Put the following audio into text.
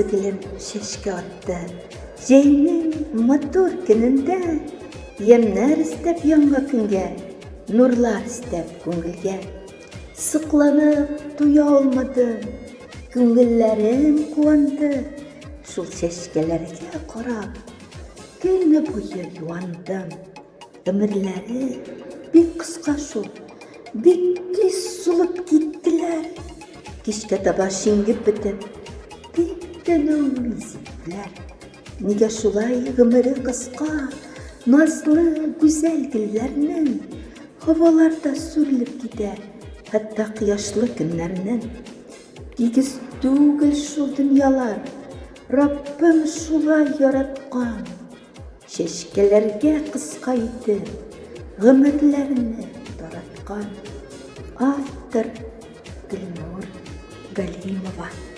Роза гөлем чәчкә атты. Җәйнең матур көнендә ямьнәр өстәп яңа көнгә, нурлар өстәп күңелгә. Сокланып туя алмадым, күңелләрем куанды. Шул чәчкәләргә карап, көне буе юандым. Гомерләре бик кыска шул, бик тиз сулып киттеләр. Кичкә таба шиңгеп бетеп, бик тә нәүмиз иттеләр. Нигә шулай гомере кыска, назлы, гүзәл гөлләрнең? Һавалар да сүрелеп китә, хәтта кояшлы көннәрнең. Тигез түгел шул дөньялар, Раббым шулай яраткан. Чәчкәләргә кыска итеп гомерләрне тараткан. Автор Гөлнур Галимова.